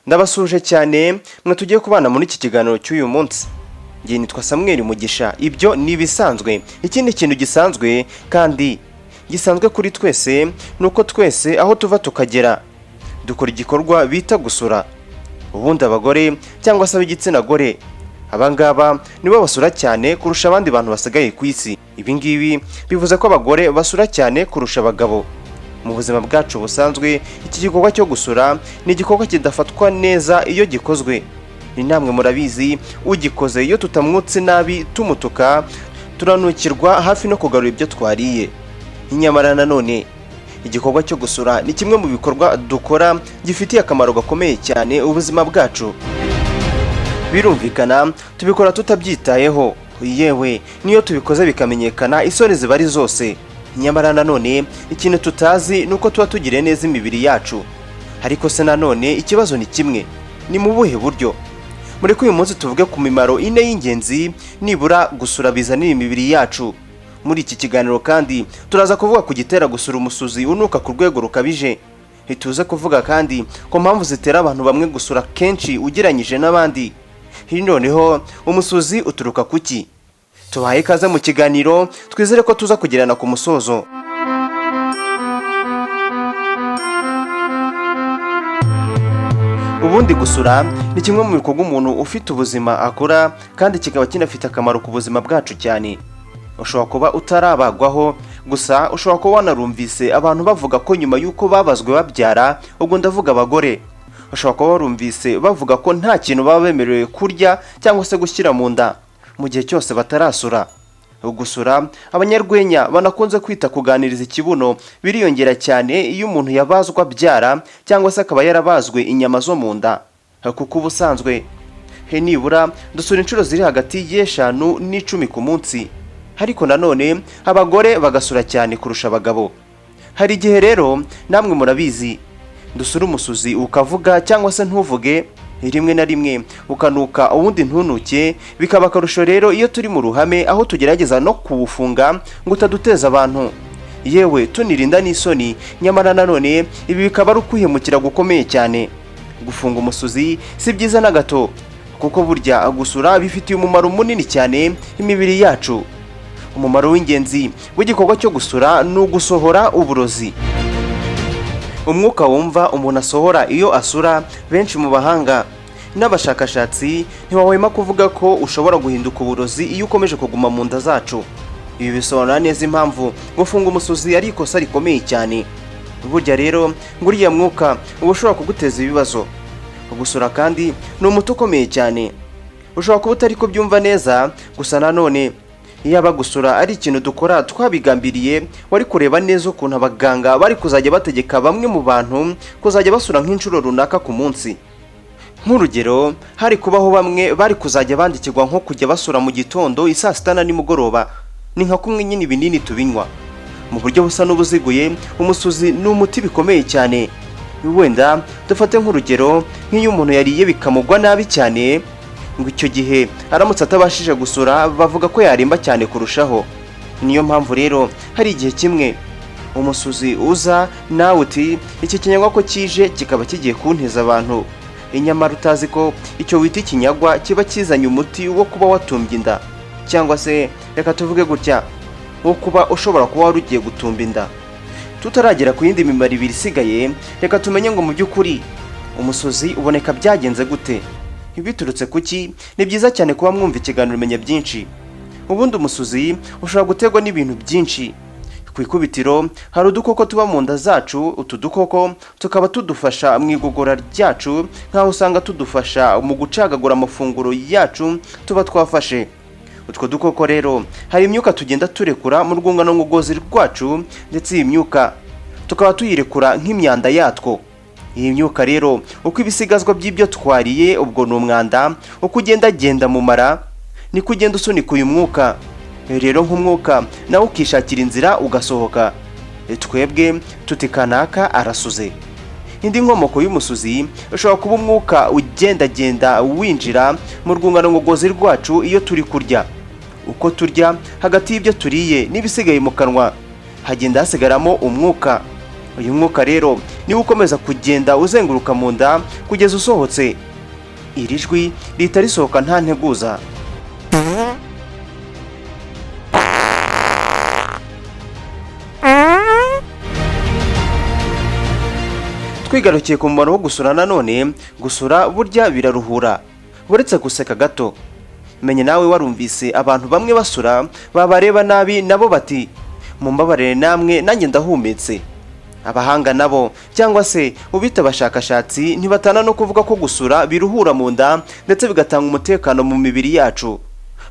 Ndabasuhuje cyane mwe tugiye kubana muri iki kiganiro cy'uyu munsi. Njye nitwa Samuel Mugisha. Ibyo ni ibisanzwe. Ikindi kintu gisanzwe kandi gisanzwe kuri twese ni uko twese aho tuva tukagera dukora igikorwa bita gusura. Ubundi abagore cyangwa se ab'igitsina gore, abangaba nibo basura cyane kurusha abandi bantu basigaye ku isi. Ibi ngibi bivuze ko abagore basura cyane kurusha abagabo. Mu buzima bwacu busanzwe, iki gikorwa cyo gusura ni igikorwa kidafatwa neza iyo gikozwe. Ni namwe murabizi, ugikoze iyo tutamwutse nabi tumutuka, turanukirwa hafi no kugarura ibyo twariye. Nyamara nanone igikorwa cyo gusura ni kimwe mu bikorwa dukora gifitiye akamaro gakomeye cyane ubuzima bwacu. Birumvikana tubikora tutabyitayeho, yewe niyo tubikoze bikamenyekana isoni ziba ari zose. Nyamara nanone ikintu tutazi ni uko tuba tugiriye neza imibiri yacu. Ariko se nanone ikibazo ni kimwe: ni mu buhe buryo? Mureke uyu munsi tuvuge ku mimaro ine y'ingenzi nibura gusura bizanira imibiri yacu. Muri iki kiganiro kandi turaza kuvuga ku gitera gusura umusuzi unuka ku rwego rukabije. Ntituze kuvuga kandi ku mpamvu zitera abantu bamwe gusura kenshi ugereranyije n'abandi. Noneho umusuzi uturuka ku ki? Tubahaye ikaze mu kiganiro, twizere ko tuza kugirana ku musozo. Ubundi gusura ni kimwe mu bikorwa umuntu ufite ubuzima akora kandi kikaba kinafite akamaro ku buzima bwacu cyane. Ushobora kuba utarabagwaho, gusa ushobora kuba wanarumvise abantu bavuga ko nyuma y'uko babazwe babyara, ubwo ndavuga abagore, ushobora kuba warumvise bavuga ko nta kintu baba bemerewe kurya cyangwa se gushyira mu nda mu gihe cyose batarasura. Gusura abanyarwenya banakunze kwita kuganiriza ikibuno biriyongera cyane iyo umuntu yabazwa abyara cyangwa se akaba yarabazwe inyama zo mu nda, kuko ubusanzwe he nibura dusura inshuro ziri hagati y'5 n'10 ku munsi, ariko nanone abagore bagasura cyane kurusha abagabo. Hari igihe rero namwe murabizi dusura umusuzi ukavuga cyangwa se ntuvuge, rimwe na rimwe ukanuka ubundi ntunuke. Bikaba akarusho rero iyo turi mu ruhame, aho tugerageza no kuwufunga ngo utaduteza abantu, yewe tunirinda n'isoni. Nyamara nanone ibi bikaba ari ukwihemukira gukomeye cyane. Gufunga umusuzi si byiza na gato, kuko burya gusura bifitiye umumaro munini cyane imibiri yacu. Umumaro w'ingenzi w'igikorwa cyo gusura ni ugusohora uburozi. Umwuka wumva umuntu asohora iyo asura, benshi mu bahanga n'abashakashatsi ntibahwema kuvuga ko ushobora guhinduka uburozi iyo ukomeje kuguma mu nda zacu. Ibi bisobanura neza impamvu gufunga umusuzi ari ikosa rikomeye cyane. Burya rero ngo uriya mwuka uba ushobora kuguteza ibibazo. Gusura kandi ni umuti ukomeye cyane. Ushobora kuba utari kubyumva neza, gusa nanone iyaba gusura ari ikintu dukora twabigambiriye, wari kureba neza ukuntu abaganga bari kuzajya bategeka bamwe mu bantu kuzajya basura nk'inshuro runaka ku munsi. Nk'urugero, hari kubaho bamwe bari kuzajya bandikirwa nko kujya basura mu gitondo, isaa sita na nimugoroba. Ni nka kumwe nyine ibinini tubinywa. Mu buryo busa n'ubuziguye, umusuzi ni umuti bikomeye cyane. Wenda dufate nk'urugero nk'iyo umuntu yariye bikamugwa nabi cyane, ngo icyo gihe aramutse atabashije gusura bavuga ko yarimba cyane kurushaho. Niyo mpamvu rero hari igihe kimwe umusuzi uza nawe uti: "Iki kinyagwa ko kije kikaba kigiye kunteza abantu?" Nyamara utazi ko icyo wita ikinyagwa kiba kizanye umuti wo kuba watumbye inda, cyangwa se reka tuvuge gutya, wo kuba ushobora kuba wari ugiye gutumba inda. Tutaragera ku yindi mimaro ibiri isigaye, reka tumenye ngo mu by'ukuri umusuzi uboneka byagenze gute, biturutse kuki? Ni byiza cyane kuba mwumva ikiganiro Menya Byinshi. Ubundi umusuzi ushobora guterwa n'ibintu byinshi. Ku ikubitiro hari udukoko tuba mu nda zacu. Utu dukoko tukaba tudufasha mu igogora ryacu, nk'aho usanga tudufasha mu gucagagura amafunguro yacu tuba twafashe. Utwo dukoko rero hari imyuka tugenda turekura mu rwungano ngogozi rwacu, ndetse iyi myuka tukaba tuyirekura nk'imyanda yatwo. Iyi myuka rero, uko ibisigazwa by'ibyo twariye, ubwo ni umwanda, uko ugendagenda mu mara niko ugenda usunika uyu mwuka rero nk'umwuka, nawe ukishakira inzira ugasohoka. Twebwe tuti: "Kanaka arasuze." Indi nkomoko y'umusuzi ushobora kuba umwuka ugendagenda winjira mu rwungano ngogozi rwacu iyo turi kurya. Uko turya, hagati y'ibyo turiye n'ibisigaye mu kanwa hagenda hasigaramo umwuka. Uyu mwuka rero niwo ukomeza kugenda uzenguruka mu nda kugeza usohotse. Iri jwi rihita risohoka nta nteguza. Twigarukiye ku mumaro wo gusura nanone, gusura burya biraruhura. Uretse guseka gato, menye nawe warumvise abantu bamwe basura babareba nabi, nabo bati mumbabarire namwe, nanjye ndahumetse. Abahanga nabo cyangwa se ubita abashakashatsi ntibatana no kuvuga ko gusura biruhura mu nda ndetse bigatanga umutekano mu mibiri yacu.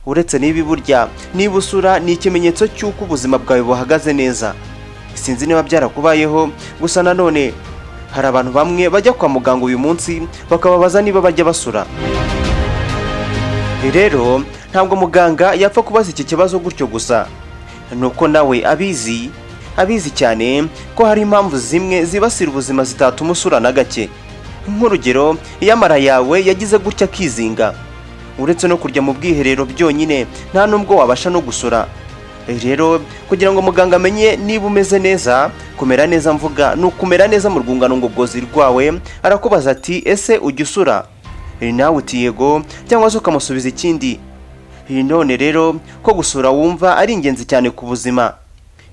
Uretse n'ibi, burya niba usura ni ikimenyetso cy'uko ubuzima bwawe buhagaze neza. Sinzi niba byarakubayeho, gusa nanone hari abantu bamwe bajya kwa muganga uyu munsi bakababaza niba bajya basura. Rero ntabwo muganga yapfa kubaza iki kibazo gutyo gusa, nuko nawe abizi, abizi cyane ko hari impamvu zimwe zibasira ubuzima zitatuma usura na gake. Nk'urugero, iyo amara yawe yagize gutya akizinga, uretse no kurya mu bwiherero byonyine nta nubwo wabasha no gusura. Rero kugira ngo muganga amenye niba umeze neza, kumera neza mvuga ni ukumera neza mu rwungano ngogozi rwawe, arakubaza ati ese ujya usura? Nawe uti yego, cyangwa se ukamusubiza ikindi. None rero ko gusura wumva ari ingenzi cyane ku buzima,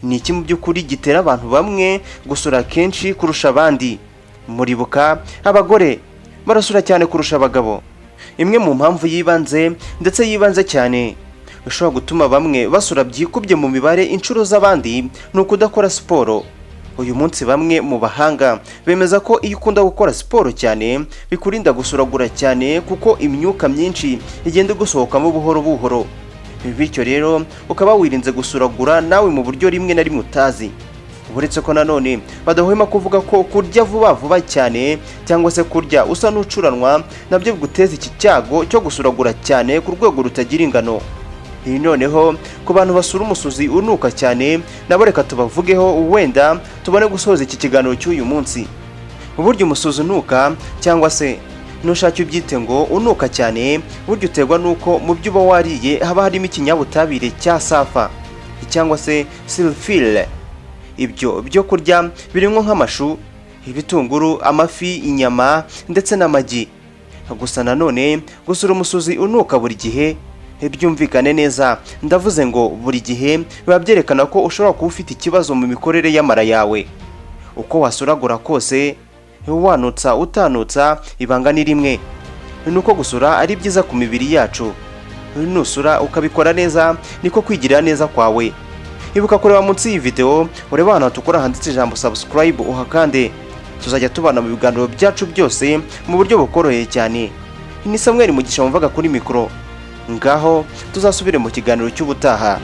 ni iki mu by'ukuri gitera abantu bamwe gusura kenshi kurusha abandi? Muribuka abagore barasura cyane kurusha abagabo. Imwe mu mpamvu y'ibanze ndetse yibanze cyane ishobora gutuma bamwe basura byikubye mu mibare inshuro z'abandi ni ukudakora siporo. Uyu munsi bamwe mu bahanga bemeza ko iyo ukunda gukora siporo cyane bikurinda gusuragura cyane, kuko imyuka myinshi igenda igusohokamo buhoro buhoro, bityo rero ukaba wirinze gusuragura nawe mu buryo rimwe na rimwe utazi. Uretse ko nanone badahwema kuvuga ko kurya vuba vuba cyane cyangwa se kurya usa n'ucuranwa nabyo biguteza iki cyago cyo gusuragura cyane ku rwego rutagira ingano. Iyi noneho ku bantu basura umusuzi unuka cyane, nabo reka tubavugeho wenda tubone gusoza iki kiganiro cy'uyu munsi. Burya umusuzi unuka, cyangwa se nushake ubyite ngo unuka cyane, burya uterwa n'uko mu byo uba wariye haba harimo ikinyabutabire cya safa cyangwa se sulfure. Ibyo byo kurya birimo nk'amashu, ibitunguru, amafi, inyama ndetse n'amagi. Gusa nanone gusura umusuzi unuka buri gihe, byumvikane neza ndavuze ngo buri gihe, biba byerekana ko ushobora kuba ufite ikibazo mu mikorere y'amara yawe. Uko wasuragura kose, wanutsa utanutsa, ibanga ni rimwe, ni uko gusura ari byiza ku mibiri yacu. Nusura ukabikora neza niko kwigirira neza kwawe. Ibuka kureba munsi y'iyi video, urebe ahantu hatukura handitse ijambo subscribe, uhakande, tuzajya tubana mu biganiro byacu byose mu buryo bukoroheye cyane. Ni Samuel Mugisha wumvaga kuri mikoro. Ngaho tuzasubire mu kiganiro cy'ubutaha.